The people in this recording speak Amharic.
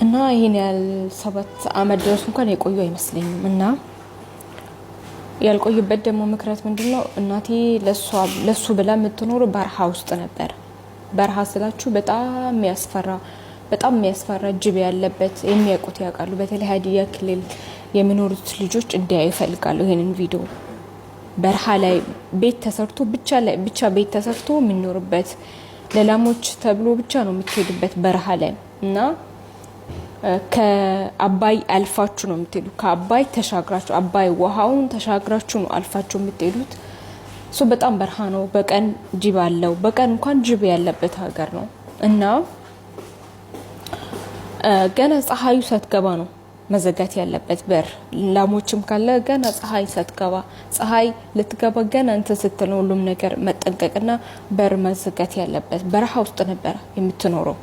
እና ይህን ያህል 7 አመት ድረስ እንኳን የቆዩ አይመስለኝም። እና ያልቆዩበት ደግሞ ምክንያት ምንድን ነው? እናቴ ለሱ ብላ የምትኖረው በረሃ ውስጥ ነበር። በረሃ ስላችሁ በጣም የሚያስፈራ፣ በጣም የሚያስፈራ፣ ጅብ ያለበት፣ የሚያውቁት ያውቃሉ። በተለይ ሀዲያ ክልል የሚኖሩት ልጆች እንዲያዩ ይፈልጋሉ ይሄንን ቪዲዮ። በረሃ ላይ ቤት ተሰርቶ ብቻ ላይ ብቻ ቤት ተሰርቶ የሚኖርበት፣ ለላሞች ተብሎ ብቻ ነው የሚካሄድበት በረሃ ላይ። እና ከአባይ አልፋችሁ ነው የምትሄዱ። ከአባይ ተሻግራችሁ፣ አባይ ውሃውን ተሻግራችሁ ነው አልፋችሁ የምትሄዱት። So በጣም በረሃ ነው። በቀን ጅብ አለው። በቀን እንኳን ጅብ ያለበት ሀገር ነው። እና ገና ፀሐዩ ሳትገባ ነው መዘጋት ያለበት በር። ላሞችም ካለ ገና ፀሐይ ሳትገባ፣ ፀሐይ ልትገባ ገና እንትን ስትል ነው ሁሉም ነገር መጠንቀቅና በር መዘጋት ያለበት። በረሃ ውስጥ ነበረ የምትኖረው።